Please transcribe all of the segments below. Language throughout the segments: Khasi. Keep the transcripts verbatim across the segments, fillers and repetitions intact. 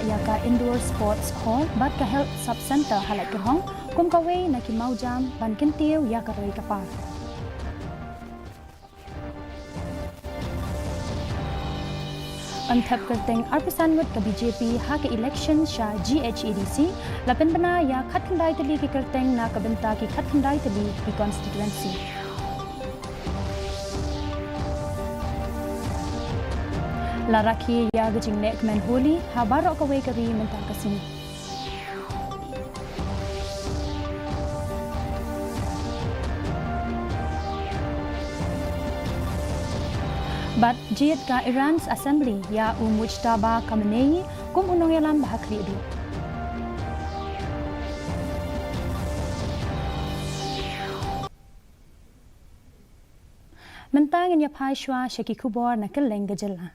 ïa ka Indoor Sports Hall bad ka Health Sub Centre ha Laitkyrhong kum kawei na ki mawjam ban kyntiew ïa ka roi ka par. Ban thep kyrteng arphew san ngut ka B J P ha ka election sha G H A D C, la pynbna ïa khatkhyndai tylli ki kyrteng na ka bynta ki khatkhyndai tylli ki constituency. La rakhe ïa ka jingleh kmen Holi ha baroh kawei ka ri mynta ka sngi. Bad jied ka Iran's Assembly ïa u Mujtaba Khamenei kum u nongïalam ba ha khlieh duh. Mynta ngin ïa phai shuwa sha ki khubor na kylleng ka jylla.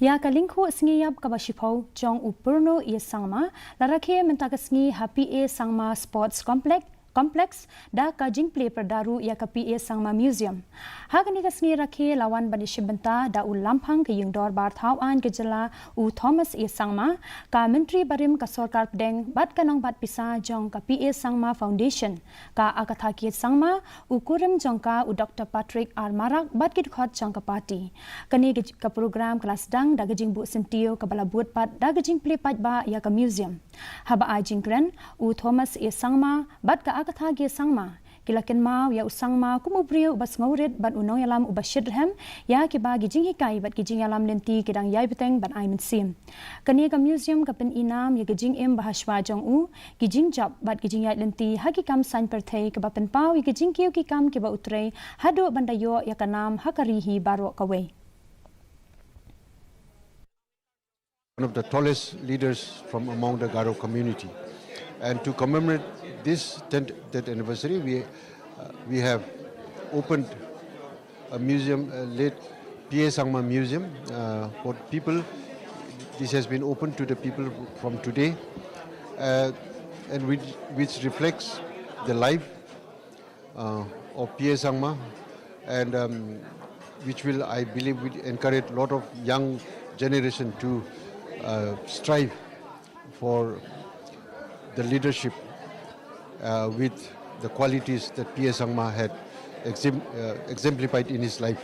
Ïa ka lyngkhuh sngi ïap kaba shiphew jong u Purno E Sangma la rakhe mynta ka sngi ha P A Sangma Sports Complex, Complex da ka jingplie pyrda ruh ïa ka P A Sangma Museum. Ha kane ka sngi rakhe la wan ban ïashim bynta da u Lamphang ka Ïing Dorbar Thaw Aiñ ka jylla u Thomas E Sangma, ka Myntri barim ka Sorkar Pdeng bad ka nongbat pisa jong ka P A Sangma Foundation, ka Akatha K Sangma, u kurim jong ka u Doctor Patrick R Marak bad ki dkhot jong ka party. Kane ka, ka program ka la sdang da ka jingbuh syntiew kaba la bud pat da ka jingplie paidbah ïa ka museum. Haba ai jingkren, u Thomas E Sangma bad ka Akatha K Sangma ki la kynmaw ïa u Sangma kum u briew uba sngewrit bad u nongïalam uba shitrhem ïa kiba ki jinghikai bad ki jingïalam lynti ki dang ïai bteng ban ai mynsiem. Kane ka museum ka pyni nam ïa ka jingim ba ha shuwa jong u, ki jingjop bad ki jingïaid lynti ha ki kam saiñ pyrthei, kaba pynpaw ïa ki jingkiew ki kam kiba u trei haduh ban da ïoh ïa ka nam ha ka ri hi baroh kawei. One of the tallest leaders from among the Garo community. And to commemorate this tenth, tenth anniversary, we, uh, we have opened a museum, uh, late P A Sangma Museum, uh, for people. This has been open to the people from today, uh, and which, which reflects the life uh, of P A Sangma, and um, which will, I believe, will encourage a lot of young generation to uh, strive for the leadership uh, with the qualities that P A Sangma had exem- uh, exemplified in his life.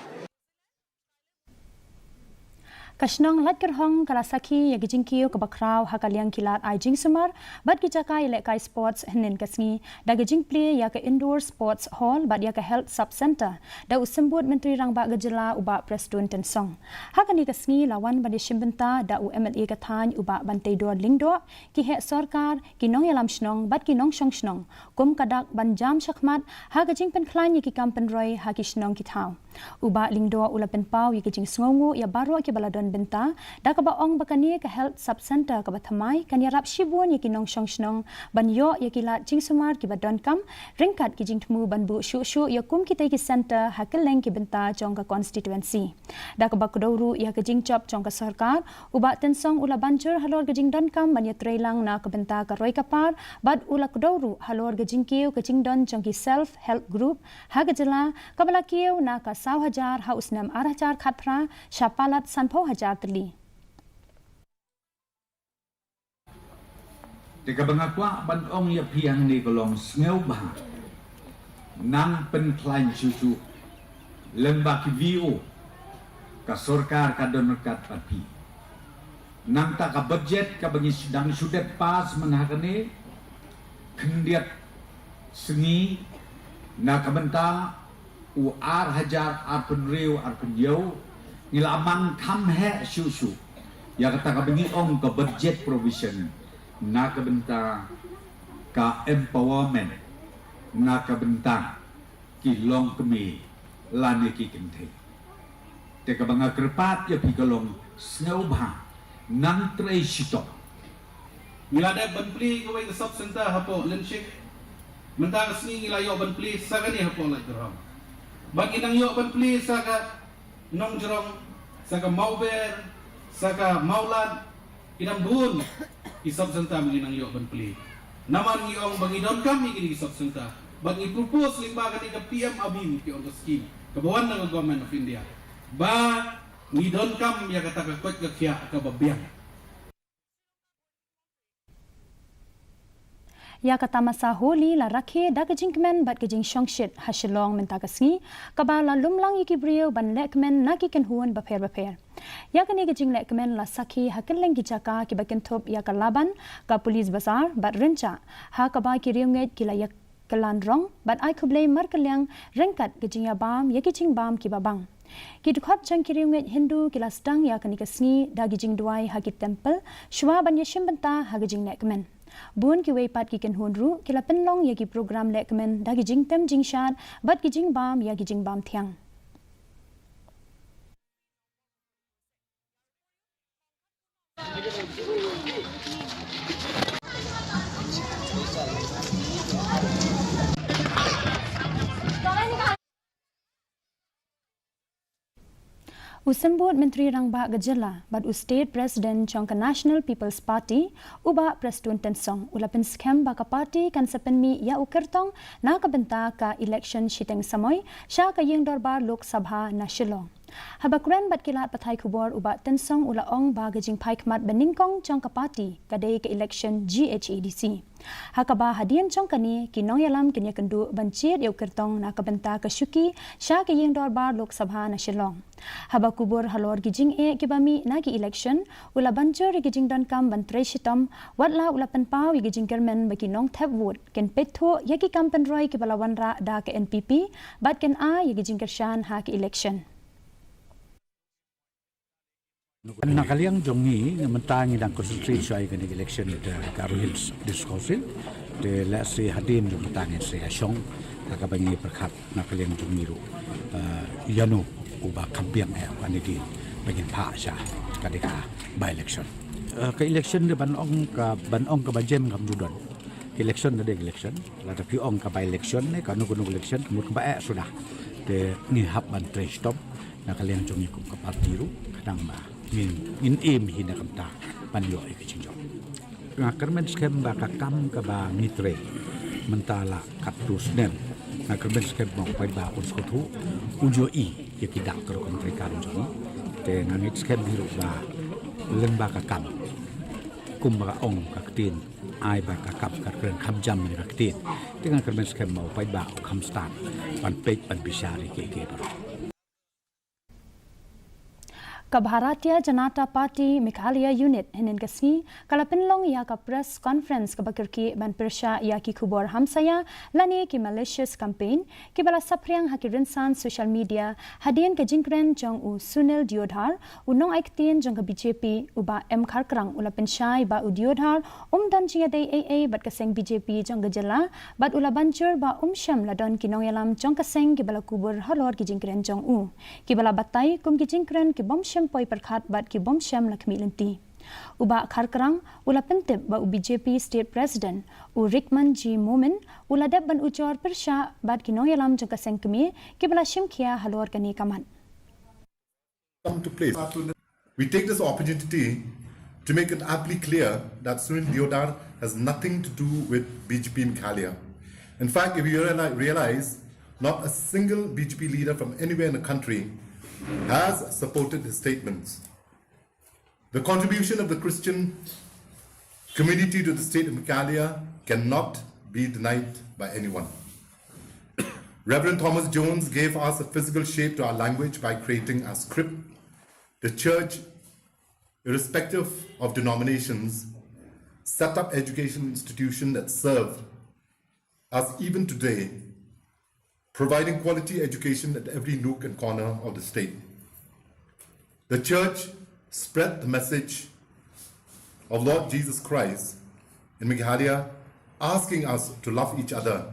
Ka shnong Laitkyrhong ka la sakhi ïa ka jingkiew kaba khraw ha ka liang ki lad ai jingsumar bad ki jaka ïalehkai sports hynnin ka sngi, da ka jingplie ïa ka Indoor Sports Hall bad ïa ka Health Sub Centre da u Symbud Myntri Rangbah ka jylla u Bah Prestone Tynsong. Ha kane ka sngi la wan ban ïashim bynta da u M L A ka thaiñ u Bah Banteidor Lyngdoh, ki heh sorkar, ki nongïalam shnong bad ki nongshong shnong, kum ka dak ban jam shakhmat ha ka jingpynkhlaiñ ïa ki kam pynroi ha ki shnong ki thaw. U Bah Lyngdoh u la pynpaw ïa ka jingsngewnguh ïa baroh kiba la don bynta, da kaba ong ba kane ka Health Sub Centre kaba thymmai kan ïarap shibun ïa ki nongshong shnong ban ïoh ïa ki lad jingsumar kiba donkam, ryngkat ki jingthmu ban buh shuh shuh ïa kum kitei ki centre ha kylleng ki bynta jong ka constituency. Da kaba kdew ruh ïa ka jingjop jong ka sorkar, u Bah Tynsong u la ban jur halor ka jingdonkam ban ïatreilang na ka bynta ka roi ka par, bad u la kdew ruh halor ka jingkiew ka jingdon jong ki self help group ha ka jylla, kaba la kiew na ka saw hajar ha u snem ar hajar khatphra sha palat sanphew hajar tylli. Te kaba nga kwah ban ong ïa phi hangne ka long sngewbha nang pynkhlaiñ shuh shuh, lem bad ki V O, ka sorkar ka don ryngkat bad phi. Nangta ka budget kaba ngi sdang shu dep pass mynta hangne, khyndiat sngi na ka bynta u ar hajar arphew hynriew arphew hynñiew, ngi la mang kham heh shuh shuh ïa kata kaba ngi ong ka budget provision na ka bynta ka empowerment na ka bynta ki longkmie lane ki kynthei. Te kaba nga kyrpad ïa phi ka long sngewbha nang trei shitom. Ngi la dep ban plie kawei ka sub center hapoh Lynshik. Mynta ka sngi ngi la ïoh ban plie sa kane hapoh Laitkyrhong. Bad ngi nang ïoh ban plie sa ka Nongjrong, sa ka Mawber, sa ka Mawlad, ki dang bun ki sub center ba ngi nang ïoh ban plie. Namar ngi ong ba ngi donkam ïa kine ki sub center. Ba ngi propose lyngba kane ka P M ABEAM, ki ong ka skim kaba wan na ka Government of India, ba ngi donkam ïa kata ka koit ka khiah kaba biang. Ïa ka tamasa Holi la rakhe da ka jingkmen bad ka jingshongshit ha Shillong mynta ka sngi, kaba la lumlang ïa ki briew ban lehkmen na ki kynhun bapher bapher. Ïa kane ka jinglehkmen la sakhi ha kylleng ki jaka kiba kynthup ïa ka Laban, ka Police Bazar bad Rynjah, ha kaba ki riewngeit ki la ïaklan rong bad ai khublei markylliang ryngkat ka jingïabam ïa ki jingbam kiba bang. Ki dkhot jong ki riewngeit Hindu ki la sdang ïa kane ka sngi da ki jingduwai ha ki temple shuwa ban ïashim bynta ha ka jinglehkmen. Bun kiwei pat ki kynhun ruh ki la pynlong ïa ki program lehkmen da ki jingtem jingshad bad ki jingbam ïa ki jingbam thiang. U Symbud Myntri Rangbah ka Jylla bad u State President jong ka National People's Party, u Bah Prestone Tynsong, u la pynskhem ba ka party kan sa pynmih ïa u kyrtong na ka bynta ka election shiteng samoi sha ka Ïing Dorbar Lok Sabha na Shillong. Haba kren bad ki lad pathai khubor, u Bah Tynsong u la ong ba ka jingphai khmat banyngkong jong ka party ka dei ka election G H A D C, ha kaba hadien jong kane ki nongïalam kin ïakynduh ban jied ïa u kyrtong na ka bynta ka shuki sha ka Ïing Dorbar Lok Sabha na Shillong. Haba kubur halor ki jingeh kiba mih na ki election, u la ban jur ïa ki jingdonkam ban trei shitom, wat la u la pynpaw ïa ki jingkyrmen ba ki nongthep vote kin peit thuh ïa ki kam pynroi kiba la wanrah da ka N P P bad kin ai ïa ki jingkyrshan ha ki election. Na ka liang jong ngi, mynta ngi dang concentrate shuwa ïa kane ka election ka Garo Hills District Council. Te lehse hadien jong mynta ngin sa ïashong ha kaba ngi pyrkhat na ka liang jong ngi ruh, eh, ïano uba kham biang eh, kane dei ba ngin phah sha ka dei ka by election. Eh, ka election dei ban ong ka, ban ong kaba jem kam ju don. Ka election ka dei ka election. Lada phi ong ka by election ne kano kano ka election, ka mut kaba eh suda. Te ngi hap ban trei shitom na ka liang jong ngi kum ka party ruh, khnang ba ngin, ngin im hi na ka bynta ban ïoh ïa ka jingjop. Nga kyrmen skhem ba ka kam kaba ngi trei mynta la katto snem, nga kyrmen skhem ba u paidbah un sngewthuh, un ïohi ïa ki dak ka rukom trei kam jong ngi. Te nga ngeit skhem hi ruh ba lyngba ka kam, kumba ka ong ka ktien, ai ba ka kam ka kren kham jam ïa ka ktien. Te nga kyrmen skhem ba u paidbah u kham stad ban peit ban bishar ïa kiei kiei baroh. Ka Bharatiya Janata Party Meghalaya Unit hynnin ka sngi ka la pynlong ïa ka press conference kaba kyrkieh ban pyrshah ïa ki khubor hamsaïa lane ki malicious campaign kiba la saphriang ha ki rynsan social media hadien ka jingkren jong u Sunil Deodhar, u nongai ktien jong ka B J P, u Bah M Kharkrang, u la pynshai ba u Deodhar um don jingïadei ei ei bad ka seng B J P jong ka jylla, bad u la ban jur ba um shym la don ki nongïalam jong ka seng kiba la kubur halor ki jingkren jong u, kiba la batai kum ki jingkren ki bym shym poi pyrkhat bad ki bym shym la khmih lynti. U Bah Kharkrang u la pyntip ba u B J P State President, u Rikman G Momin, u la dep ban ujor pyrshah bad ki nongïalam jong ka seng kmie kiba la shim khia halor kane ka mat. Come to place. We take this opportunity to make it amply clear that Sunil Deodhar has nothing to do with B J P Meghalaya. In fact, if you reali-, realize, not a single B J P leader from anywhere in the country has supported his statements. The contribution of the Christian community to the state of Meghalaya cannot be denied by anyone. Reverend Thomas Jones gave us a physical shape to our language by creating a script. The church, irrespective of denominations, set up education institution that serve us even today, providing quality education at every nook and corner of the state. The church spread the message of Lord Jesus Christ in Meghalaya, asking us to love each other,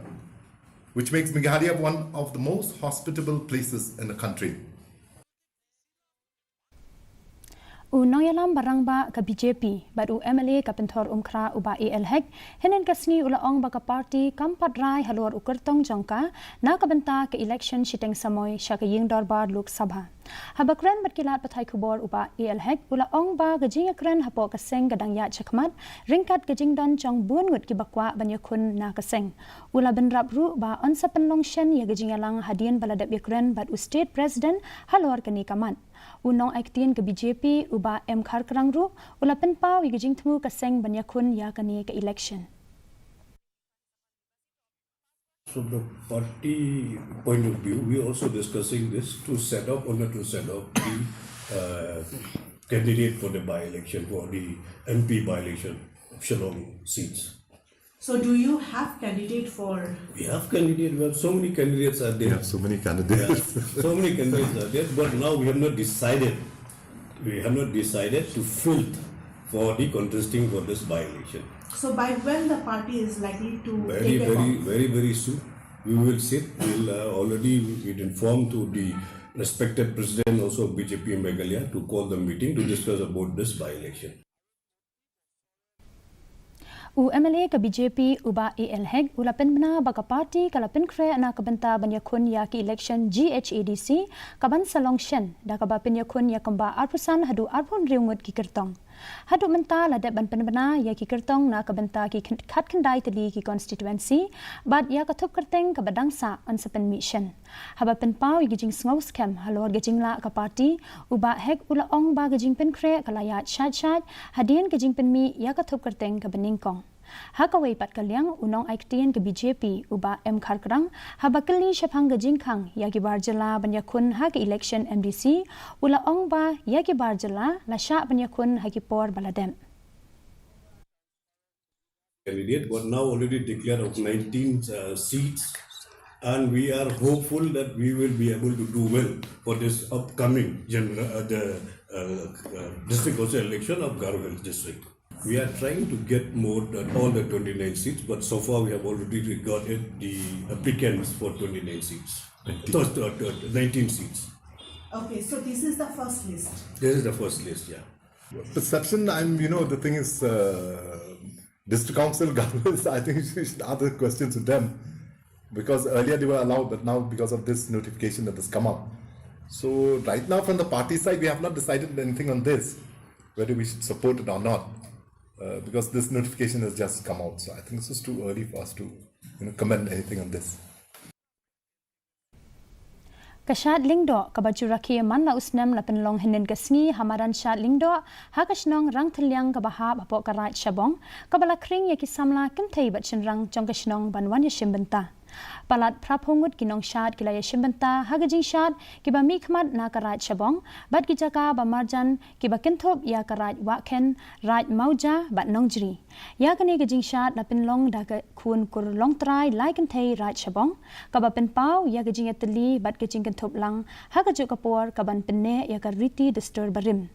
which makes Meghalaya one of the most hospitable places in the country. U nongïalam ba rangbah ka B J P bad u M L A ka Pynthor Umkhra u Bah A L Hek, hynnin ka sngi u la ong ba ka party kam pat rai halor u kyrtong jong ka na ka bynta ka election shiteng samoi sha ka ïing dorbar Lok Sabha. Haba kren bad ki lad pathai khubor u Bah A L Hek u la ong ba ka jingïakren hapoh ka seng ka dang ïaid shakhmat ryngkat ka jingdon jong bun ngut kiba kwah ban ïakhun na ka seng. U la bynrap ruh ba yn sa pynlong shen ïa ka jingïalang hadien ba la dep ïakren bad u State President halor kane ka mat. U nongai ktien ka B J P u Bah M Kharkrang ruh u la pynpaw ïa ka jingthmu ka seng ban ïakhun ïa kane ka election. From the party point of view, we are also discussing this to set up or not to set up the uh, candidate for the by-election, for the M P by-election of Shillong seats. So do you have candidate for We have candidate. We have so many candidates are there. We have so many candidates. Yeah, so many candidates are there, but now we have not decided. We have not decided to field for the contesting for this by-election. So by when the party is likely to Very, take a very, call? Very, very soon. We will sit. We'll uh, already we'd informed to the respected president also of B J P Meghalaya to call the meeting to discuss about this by-election. U M L A ka B J P u Bah A L Hek u la pynbna ba ka party ka la pynkhreh na ka bynta ban ïakhun ïa ki election G H A D C kaban sa long shen da kaba pynïakhun ïa kumba arphew san haduh arphew hynriew ngut ki kyrtong. Haduh mynta la dep ban pynbna ïa ki kyrtong na ka bynta ki khatkhyndai tylli ki constituency bad ïa ka thup kyrteng kaba dang sah yn sa pynmih shen. Haba pynpaw ïa ka jingsngew skhem halor ka jinglah ka party, u Bah Hek u la ong ba ka jingpynkhreh ka la ïaid shait shait hadien ka jingpynmih ïa ka thup kyrteng kaba nyngkong. Ha kawei pat ka liang u nongai ktien ka B J P u Bah M Kharkrang haba kylli shaphang ka jingkhang ïa ki bar jylla ban ïakhun ha ka election M D C u la ong ba ïa ki bar jylla la shah ban ïakhun ha ki por ba la dep. Candidate, but now already declared of nineteen uh, seats, and we are hopeful that we will be able to do well for this upcoming general uh, the uh, uh, district council election of Garo Hills district. We are trying to get more than all the twenty-nine seats, but so far we have already got it, the applicants for twenty-nine seats. Those, uh, uh, nineteen seats. Okay, so this is the first list. This is the first list, yeah. Perception, I'm, you know, the thing is, uh, district council governments, I think you should ask the questions to them. Because earlier they were allowed, but now because of this notification that has come up. So right now from the party side, we have not decided anything on this, whether we should support it or not. Uh, because this notification has just come out. So I think it's just too early for us to, you know, comment anything on this. Ka shad Lyngdoh kaba ju rakhe man la u snem la pynlong hynnin ka sngi ha madan shad Lyngdoh ha ka shnong Rangthylliang kaba hap hapoh ka Raid Shabong kaba la khring ïa ki samla kynthei bad shynrang jong ka shnong ban wan ïashim bynta. Palat phraphew ngut ki nongshad ki la ïashim bynta ha ka jingshad kiba mihkhmat na ka Raid Shabong bad ki jaka ba marjan kiba kynthup ïa ka Raid Wahkhen, Raid Mawja bad Nongjri. Ïa kane ka jingshad la pynlong da ka khun kur longtrai lai kynthei Raid Shabong kaba pynpaw ïa ka jingïatylli bad ka jingkynthup lang ha kajuh ka por kaban pynneh ïa ka riti dustur barim.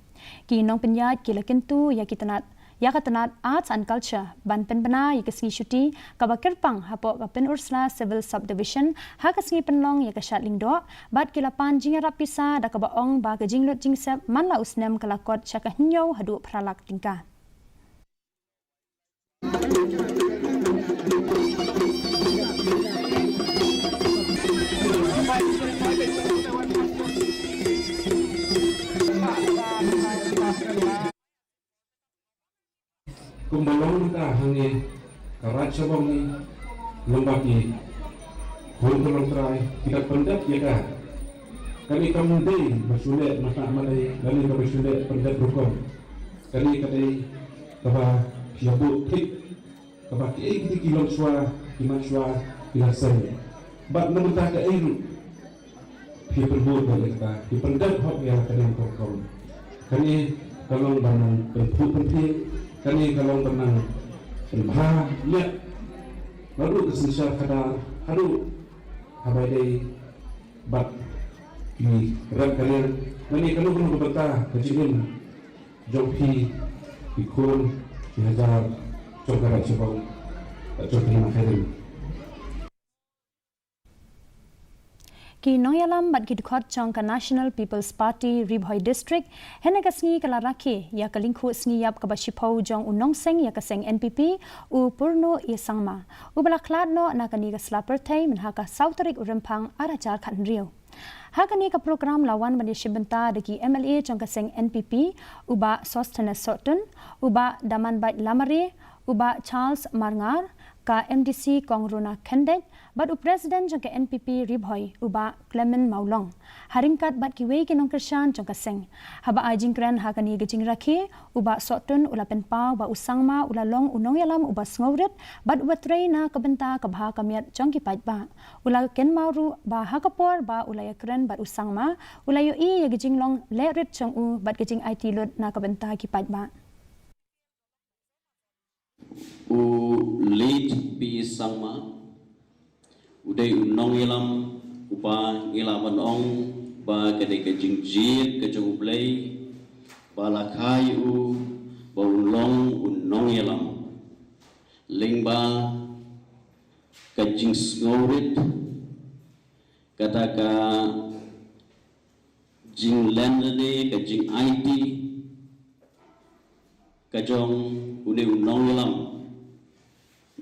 Ki nongpynïaid ki la kyntu ïa ki tnat ïa ka tnat Arts and Culture ban pynbna ïa ka sngi shuti kaba kyrpang hapoh ka Pynursla Civil Subdivision ha ka sngi pynlong ïa ka shad Lyngdoh bad ki la pan jingïarap pisa da kaba ong ba ka jinglut jingsep man la u snem ka la kot sha ka hynñiew haduh phra lak tyngka. Kumba long mynta hangne ka Raid Shabong ni, long ba ki khun ka longtrai ki da pyndep ïa ka. Kane kam dei ba shu leh mynta ma dei, kane kaba shu leh pyndep rukom. Kane ka dei kaba ïa buh thik kaba kiei kiei ki long shuwa, ki mat shuwa, ki la seng. Bad na mynta kaei ruh phi pynbud bad ïa kata, phi pyndep hok ïa la ka ding kong kong. Kane ka long ban nang pynphuh pynphieng, kane ka long ban nang pynbha ïa naduh ka synshar khadar haduh haba ïadei bad ki rep ka liang. Kane ka long ka bynta ka jingim jong phi ki khun ki hajar jong ka Raid Shabong, jong phi ma Khadim. Ki nongïalam bad ki dkhot jong ka National People's Party Ri Bhoi District, hynne ka sngi ka la rakhe ïa ka lyngkhuh sngi ïap kaba shiphew jong u nongseng ïa ka seng N P P, u Purno E Sangma, uba la khlad noh na kane ka sla pyrthei mynha ka saw tarik u Rymphang ar hajar khathynriew. Ha kane ka program la wan ban ïashim bynta da ki M L A jong ka seng N P P, u Bah Sosthenes Sohtun, u Bah Damanbait Lamare, u Bah Charles Marngar, ka M D C Kong Rona Khyndait, bad u President jong ka N P P Ri Bhoi, u Bah Clement Mawlong, ha ryngkat bad kiwei ki nongkyrshan jong ka seng. Haba ai jingkren ha kane ka jingrakhe, u Bah Sohtun u la pynpaw ba u Sangma u la long u nongïalam uba sngewrit bad uba trei na ka bynta ka bha ka miat jong ki paidbah. U la kynmaw ruh ba ha ka por ba u la ïakren bad u Sangma, u la ïohi ïa ka jinglong lehrit jong u bad ka jingaiti lut na ka bynta ki paidbah. U late P. Sangma u dei u nongïalam uba ngi lah ban ong ba ka dei ka jingjied ka jong U Blei ba la kha ïa u ba un long u nongïalam. Lyngba ka jingsngewrit, kata ka jinglen lade, ka jingaiti ka jong une u nongïalam,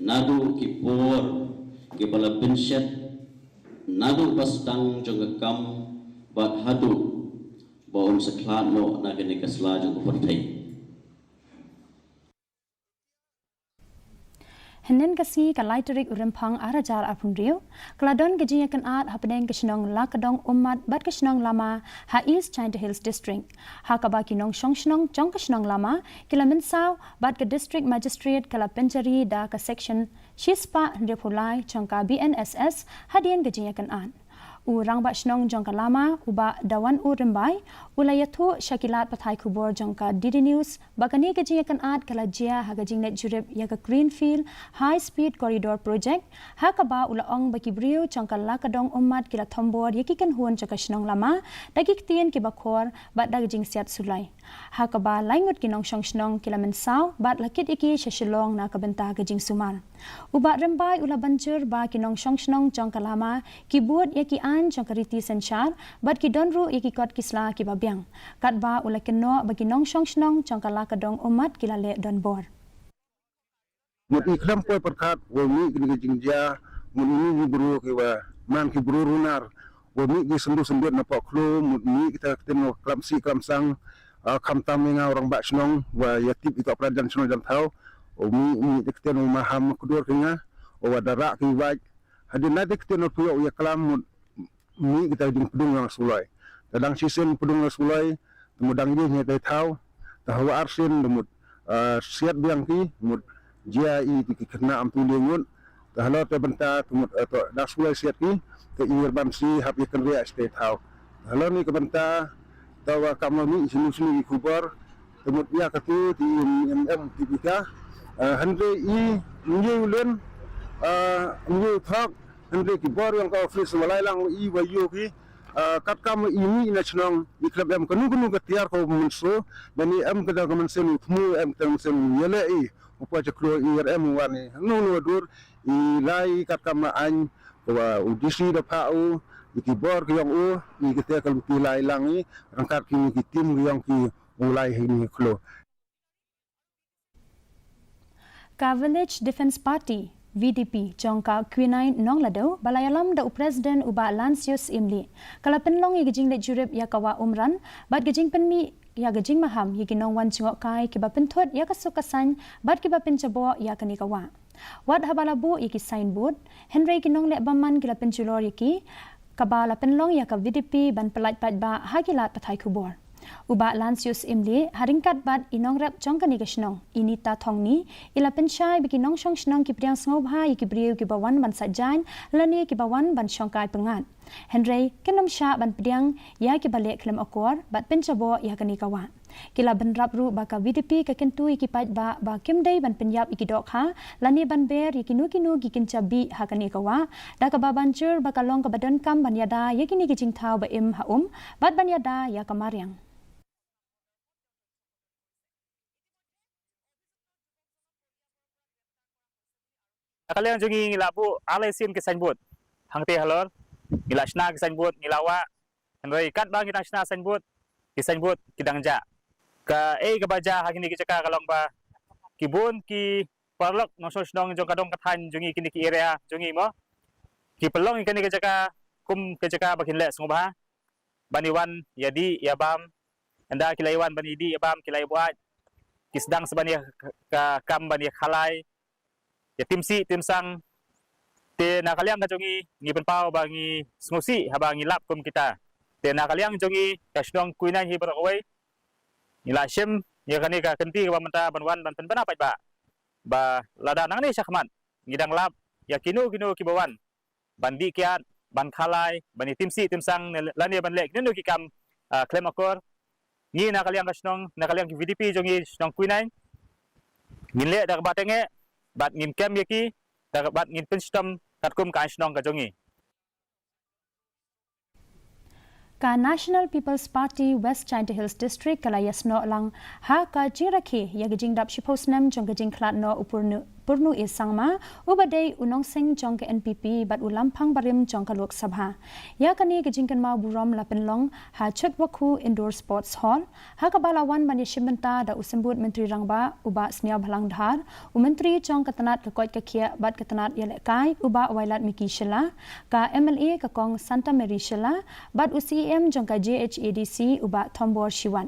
naduh ki por kiba la pynshet, naduh ba sdang jong ka kam bad haduh ba un sa khlad noh na kane ka sla jong ka pyrthei. Hynnin ka sngi, ka lai tarik u Rymphang ar hajar arphew hynriew, ka la don ka jingïakynad hapdeng ka shnong Lakadong Ummat bad ka shnong Lama ha East Jaintia Hills District, ha kaba ki nongshong shnong jong ka shnong Lama ki la mynsaw bad ka District Magistrate ka la pynjari da ka Section shispah hynriewphew lai jong ka B N S S hadien ka jingïakynad. U Rangbah Shnong jong ka Lama, u Bah Dawan U Rymbai, u la ïathuh sha ki lad pathai khubor jong ka D D News ba kane ka jingïakynad ka la jia ha ka jingleit jurip ïa ka Greenfield High Speed Corridor Project, ha kaba u la ong ba ki briew jong ka Lakadong Ummat ki la thombor ïa ki kynhun jong ka shnong Lama da ki ktien kiba khor bad da ka jingsiat sulai. Ha kaba lai ngut ki nongshong shnong ki la mynsaw bad la kit ïa ki sha Shillong na ka bynta ka jingsumar. U Bah Rymbai u la ban jur ba ki nongshong shnong jong ka Lama ki bud ïa ki aiñ jong ka riti synshar bad ki don ruh ïa ki kot ki sla kiba biang. Katba u la kynnoh ba ki nongshong shnong jong ka Lakadong Ummat ki la leh donbor. Mut ngi khlem poi pyrkhat wa mih kine ki jingjia, mut ngi ki bru ki wa man ki bru runar, wa mih ki syndu syndit na pok khlo, mut mih kita ktien wa klam si klam sang, ah, khamtam ïa nga u Rangbah Shnong, wa ïa tip ïa ka pran jan shnong jan thaw, wa mih mih kita ktien wa maham kdur ki nga, wa da rah ki wait, hadien na kita ktien wa puyok ïa klam, mut mih kita jingpdung lang suloi. Te dang shisien pdung lang suloi, te mut dang ïeng ïa te thaw, te hawa arsien, te mut, ah, siat biang ki, mut jia i te ki khynnah am tu ïeng ngut, te halor te bynta, te mut, eh, to, da suloi siat ki, te i ban si hap ïa kynriah te thaw. Te halor ni ka bynta, te wa kam wa mih, sini sini ki khubor, te mut ïa ka tu, te i em em, te bika, eh, hynrei i, ngi u len, eh, ngi u thok, hynrei ki bor ïong ka office wa lai lang wa i wa ïoh ki, ah, katkam wa i mih na chnong, i khlem em kanu kanu ka tiar ka mynsiem, ban i em ka da ka mynsiem u thmu, em ka da ka mynsiem u ïaleh i, u pa cha kloi i er em u wan i, nu nu dur, i lai katkam ma aiñ, ka wa u D C da pha u, i ki bor ki ïong u, i ki te ka luti lai lang i, rangkat ki ni ki tim ki ïong ki, u lai hi ni klo. Ka Village Defence Party, V D P, jong ka Kwinai Nonglado, ba la ïalam da u President u Bah Lansius Imli, ka la pynlong ïa ka jingleit jurip ïa ka wah Umran, bad ka jingpynmih ïa ka jingmaham ïa ki nongwan jngohkai kiba pynthut ïa ka suk ka saiñ, bad kiba pynjaboh ïa kane ka wah. Wat haba la buh ïa ki signboard, hynrei ki nongleh bymman ki la pynjulor ïa ki, kaba la pynlong ïa ka V D P ban pyllait paidbah ha ki lad pathai khubor. U Bah Lansius Imli, ha ryngkat bad i nongrep jong kane ka shnong, i Nita Thongni, i la pynshai ba ki nongshong shnong ki pdiang sngewbha ïa ki briew kiba wan ban sait jaiñ, lane kiba wan ban shongkai pyngngad. Hynrei, kin ym shah ban pdiang ïa kiba leh khlem akor, bad pynjaboh ïa kane ka wah. Ki la bynrap ruh ba ka V D P ka kyntu ïa ki paidbah ba kim dei ban pynïap ïa ki dohkha, lane ban ber ïa kino kino ki kynja bih ha kane ka wah, da kaba ban jur ba ka long kaba donkam ban ïada ïa kine ki jingthaw ba im ha um, bad ban ïada ïa ka mariang. Na ka liang jong ngi ngi la buh ar lai sien ki signboard hangtei halor. ngi la shna ki signboard, ngi la wah. Hynrei katba ngi dang shna signboard, ki signboard ki dang jah. Kaei kaba jah ha kine ki jaka ka long ba ki bun ki paralok nongshong shnong jong ka dong ka thaiñ jong ngi, kine ki area jong ngi mo, ki pynlong ïa kane ka jaka kum ka jaka ba kin leh sngewbha ban ïa wan ïa dih ïa bam. Ynda ki la ïa wan ban ïa dih ïa bam, ki la ïa buaid, ki sdang sa ban ïa ka kam ban ïa khalai, ïa tim sih tim sang. Te na ka liang ka jong ngi, ngi pynpaw ba ngi sngewsih haba ngi lap kum kita. Te na ka liang jong ngi, ka shnong Khuinaiñ hi baroh kawei, ngi la shim ïa kane ka kynti kaba mynta ban wan ban pynbna paidbah ba lada nangne shakhmat ngi dang lap ïa kino kino kiba wan ban dih kiad, ban khalai, ban ïa tim sih tim sang, ne lane ban leh kino kino ki kam, ah, khlem akor, ngi na ka liang ka shnong, na ka liang ki V D P jong ngi shnong Khuinaiñ, ngin leh da kaba tyngeh bad ngin kem ïa ki, da bad ngin pynshitom katkum ka aiñ shnong ka jong ngi. Ka National People's Party West Jaintia Hills District ka la ïasnoh lang ha ka jingrakhe ïa ka jingdap shiphew snem jong ka jingkhlad noh u Purno, Purno A Sangma, uba dei u nongseng jong ka N P P bad u lamphang barim jong ka Lok Sabha. Ïa kane ka jingkynmaw burom la pynlong ha Chutwakhu Indoor Sports Hall, ha kaba la wan ban ïashim bynta da u Symbud Myntri Rangbah u Bah Sniawbhalang Dhar, u Myntri jong ka tnat ka koit ka khiah bad ka tnat ïalehkai u Bah Wailadmiki Shylla, ka M L A ka Kong Santa Mary Shylla, bad u C E M jong ka J H A D C u Bah Thombor Shiwat.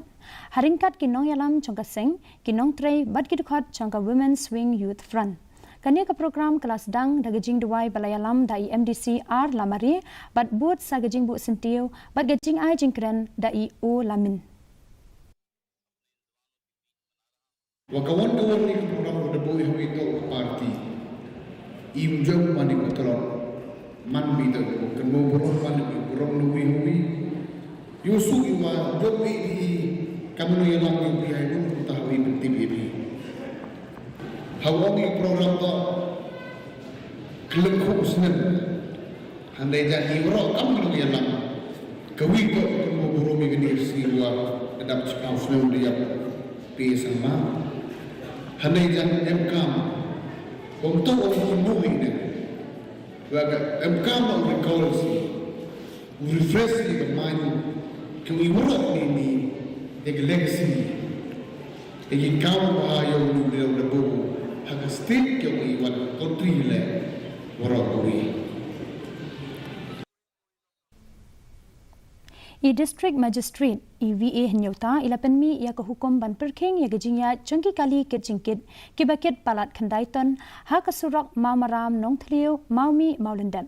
Ha ryngkat ki nongïalam jong ka seng, ki nongtrei bad ki dkhot jong ka Women's Wing Youth Front. Kane ka program ka la sdang da ka jingduwai ba la ïalam da i M D C R Lamare, bad bud sa ka jingbuh syntiew bad ka jingai jingkren da i O Lamin. Wa ka wan ka wan ni ka program wa da boi ha wi to ka party. Im jom mani ka tolong. Man mi to ko kan mo borom man mi borom no wi wi. Yu su yu wa jom mi di ka mano ya lam yu pi ai bun ku ta wi benti bi bi. Ha wan ni program to. Kelengkuk senen. Hynrei jan i waroh kam ngi ïalam. Ka wi ko ka mo burom i bini si wa ka dap chipau snem dia pi sama. Hynrei jan em kam. Bom to o ki mo i ne. Wa ka em kam o recall si. U refresh i ka mind. Ka wi waroh ni ni. Ïa ka legacy. Ïa ki kam ba ïa u lum lum da buh ha ka state ki ong i wan country le waroh wi. I District Magistrate i V A Hynñiewta i la pynmih ïa ka hukum ban pyrkhing ïa ka jingïaid jong ki kali kit jingkit kiba kit palat khyndai ton ha ka surok Mawmaram Nongthliew Mawmih Mawlyndep.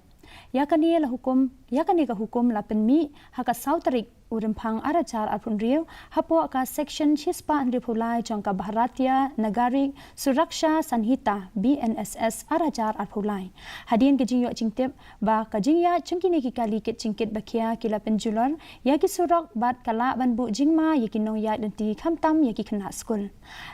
Ïa kane la hukum, ïa kane ka hukum la pynmih ha ka saw tarik u Rymphang ar hajar arphew hynriew, hapoh ka section shispah hynriewphew lai jong ka Bharatiya Nagarik Suraksha Sanhita, B N S S ar hajar arphew lai. Hadien ka jingïoh jingtip ba ka jingïaid jong kine ki kali kit jingkit ba khia ki la pynjulor ïa ki surok bad ka lah ban buh jingma ïa ki nongïaid lynti khamtam ïa ki khynnah skul.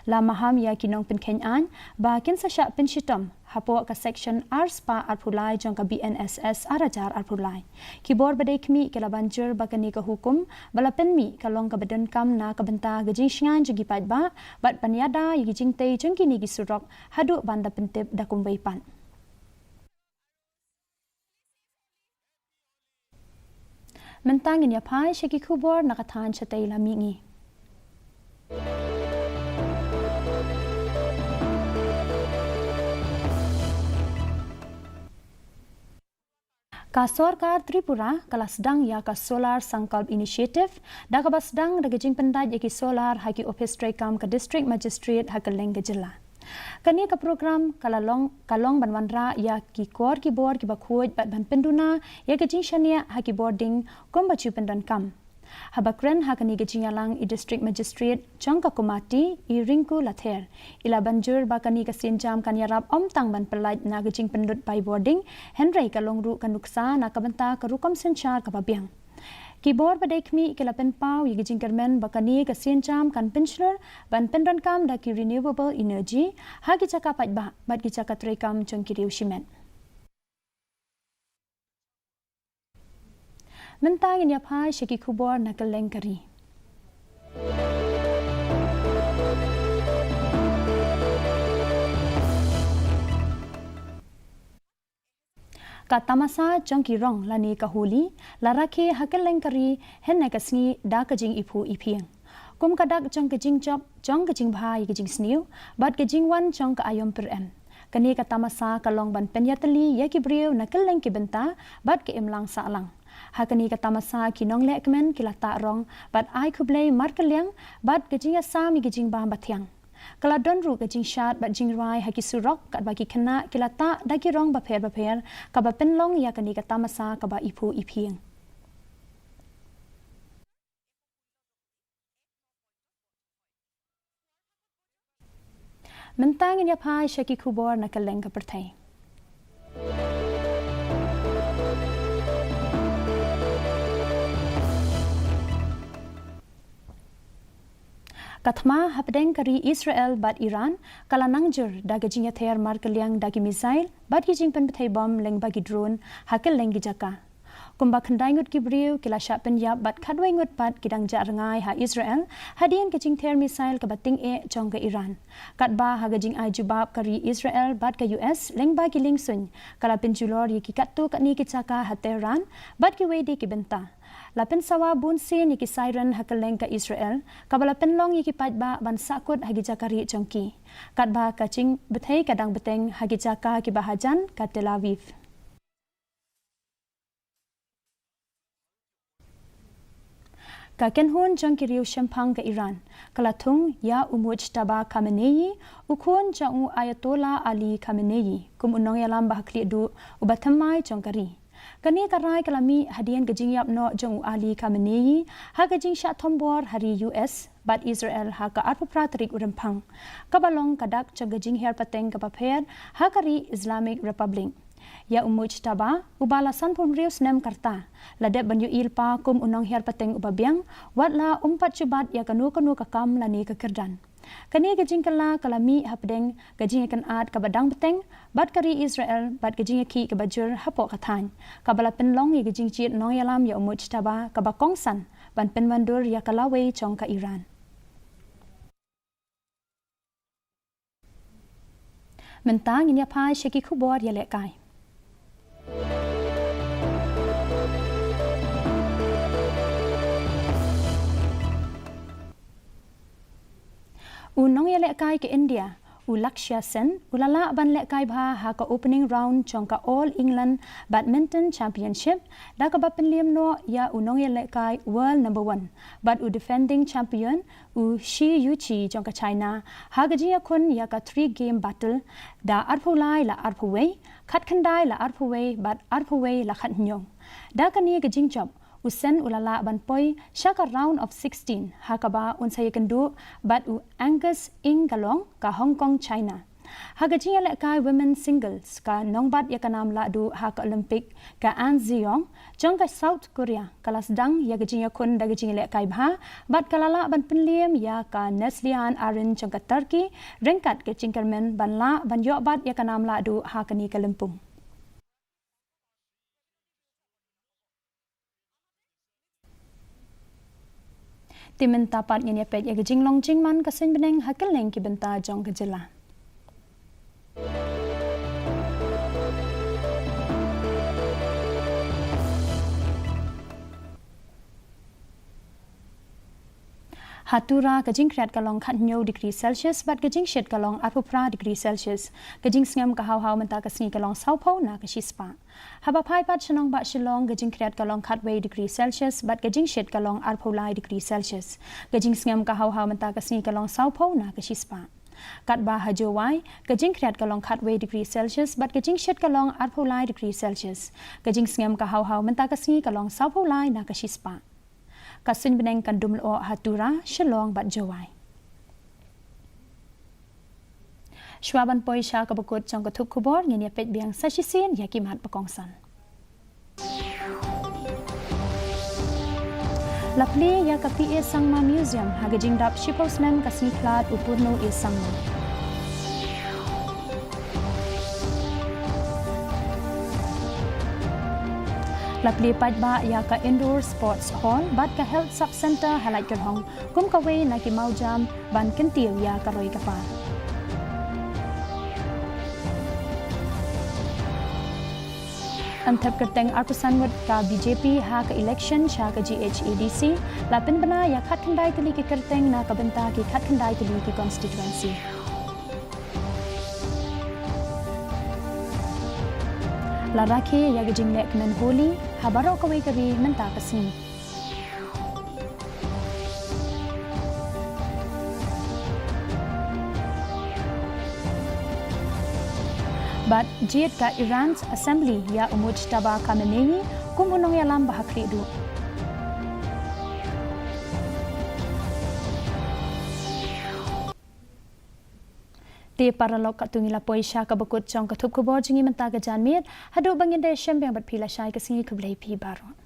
La maham ïa ki nongpynkheiñ aiñ ba kin sa shah pynshitom hapoh ka section arspah arphew lai jong ka B N S S ar hajar arphew lai. Ki bor ba dei khmih ki la ban jur ba kane ka hukum ba la pynmih ka long kaba donkam na ka bynta ka jingshngaiñ jong ki paidbah bad ban ïada ïa ki jingtei jong kine ki surok haduh ban da pyntip da kumwei pat. Mynta ngin ïa phai sha ki khubor na ka thaiñ shatei la mihngi. Ka sorkar Tripura ka la sdang ïa ka Solar Sankalp Initiative, da kaba sdang da ka jingpyndait ïa ki solar ha ki ophis treikam ka District Magistrate ha kylleng ka jylla. Kane ka program ka la long, ka long ban wanrah ïa ki kor ki bor kiba khuid bad ban pynduna ïa ka jingshaniah ha ki bording kumba ju pyndonkam. Haba kren ha kane ka jingïalang i District Magistrate jong ka Komati i Rinku Lather, i la ban jur ba kane ka sienjam kan ïarap ym tang ban pyllait na ka jingpynlut bai bording, hynrei ka long ruh ka nuksa na ka bynta ka rukom synshar kaba biang. Ki bor ba dei khmih ki la pynpaw ïa ki jingkyrmen ba kane ka sienjam kan pynshlur ban pyndonkam da ki renewable energy ha ki jaka paidbah bad ki jaka treikam jong ki riew shimet. Mynta ngin ïa phai sha ki khubor na kylleng ka ri. Ka tamasa jong ki rong lane ka Holi la rakhe ha kylleng ka ri hynne ka sngi da ka jingiphuh iphieng. Kum ka dak jong ka jingjop jong ka jingbha ïa ka jingsniew bad ka jingwan jong ka aïom pyrem. Kane ka tamasa ka long ban pynïatylli ïa ki briew na kylleng ki bynta bad ka imlang sahlang. Ha kane ka tamasa ki nonglehkmen ki la tah rong bad ai khublei markylliang bad ka jingïasam ïa ka jingbam bathiang. Ka la don ruh ka jingshad bad jingrwai ha ki surok katba ki khynnah ki la tah da ki rong bapher bapher kaba pynlong ïa kane ka tamasa kaba iphuh iphieng. Mynta ngin ïa phai sha ki khubor na kylleng ka pyrthei. Ka thma hapdeng ka ri Israel bad Iran ka la nang jur da ka jingïather markylliang da ki missile bad ki jingpynbthei bom lyngba ki drone ha kylleng ki jaka. Kumba khyndai ngut ki briew ki la shah pynïap bad khatwei ngut pat ki dang jah rngai ha Israel hadien ka jingther missile kaba tyngeh jong ka Iran. Katba ha ka jingai jubab ka ri Israel bad ka U S lyngba ki liengsuiñ ka la pynjulor ïa ki katto katne ki jaka ha Tehran bad kiwei de ki bynta. La pynsawa bunsien ïa ki siren ha kylleng ka Israel kaba la pynlong ïa ki paidbah ban sahkut ha ki jaka rieh jong ki. Katba ka jingbthei ka dang bteng ha ki jaka kiba hajan ka Tel Aviv. Ka kynhun jong ki riew shemphang ka Iran ka la thung ïa u Mujtaba Khamenei, u khun jong u Ayatollah Ali Khamenei, kum u nongïalam ba ha khlieh duh uba thymmai jong ka ri. Kane ka rai ka la mih hadien ka jingïap noh jong u Ali Khamenei ha ka jingshah thombor ha ri U S bad Israel ha ka arphew phra tarik u Rymphang, kaba long ka dak jong ka jinghiar pateng kaba pher ha ka ri Islamic Republic. Ïa u Mujtaba, uba la sanphew hynriew snem ka rta, la dep ban ïohi lypa kum u nonghiar pateng uba biang, wat la um pat shu bat ïa kano kano ka kam lane ka kyrdan. Kane ka jingkylla ka la mih hapdeng ka jingïakynad kaba dang bteng bad ka ri Israel bad ka jingïakhih kaba jur hapoh ka thaiñ, kaba la pynlong ïa ka jingjied nongïalam ïa u Mujtaba kaba kongsan ban pynwandur ïa ka lawei jong ka Iran. Mynta ngin ïa phai sha ki khubor ïalehkai. U nongïalehkai ka India, u Lakshya Sen, u la lah ban lehkai bha ha ka opening round jong ka All England Badminton Championship da kaba pynliem noh ïa u nongïalehkai world number one bad u defending champion, u Shi Yuqi jong ka China, ha ka jingïakhun ïa ka three game battle da arphew lai la arphew wei, khatkhyndai la arphew wei bad arphew wei la khathynñiew. Da kane ka jingjop, u Sen u la lah ban poi sha ka round of sixteen, ha kaba un sa ïakynduh bad u Angus Ng ka long ka Hong Kong China. Ha ka jingïalehkai women singles, ka nongbat ïa ka nam lahduh ha ka Olympic, ka An Ziyong jong ka South Korea, ka la sdang ïa ka jingïakhun da ka jingïalehkai bha bad ka la lah ban pynliem ïa ka Neslihan Aren jong ka Turkey ryngkat ka jingkyrmen ban lah ban ïoh bat ïa ka nam lahduh ha kane ka lympung. Te mynta pat ngin ïa peit ïa ka jinglong jingman ka suiñ bneng ha kylleng ki bynta jong ka jylla. Ha Tura ka jingkhriat ka long khathynñiew degree Celsius bad ka jingshit ka long arphew phra degree Celsius. Ka jingsngem ka haw haw mynta ka sngi ka long sawphew na ka shispah. Haba phai pat sha nongbah Shillong, ka jingkhriat ka long khatwei degree Celsius bad ka jingshit ka long arphew lai degree Celsius. Ka jingsngem ka haw haw mynta ka sngi ka long sawphew na ka shispah. Katba ha Jowai, ka jingkhriat ka long khatwei degree Celsius bad ka jingshit ka long arphew lai degree Celsius. Ka jingsngem ka haw haw mynta ka sngi ka long sawphew lai na ka shispah. Ka suiñ bneng kan dum lyoh ha Tura, Shillong bad Jowai. Shuwa ban poi sha kaba kut jong ka thup khubor, ngin ïa peit biang sa shisien ïa ki mat ba kongsan. La plie ïa ka P A Sangma Museum ha ka jingdap shiphew snem ka sngi khlad u Purno A Sangma. La plie paidbah ïa ka Indoor Sports Hall bad ka Health Sub Centre ha Laitkyrhong kum kawei na ki mawjam ban kyntiew ïa ka roi ka par. Thep kyrteng arphew san ngut ka B J P ha ka election sha ka G H A D C, la pynbna ïa khatkhyndai tylli ki kyrteng na ka bynta ki khatkhyndai tylli ki constituency. La rakhe ïa ka jingleh kmen Holi ha baroh kawei ka ri mynta ka sngi. Bad jied ka Iran's Assembly ïa u Mujtaba Khamenei kum u nongïalam ba ha khlieh duh. Te paralok, katto ngi la poi sha kaba kut jong ka thup khubor jong ngi mynta ka janmiet. Haduh ba ngin da shem biang bad phi lashai ka sngi, khublei phi baroh.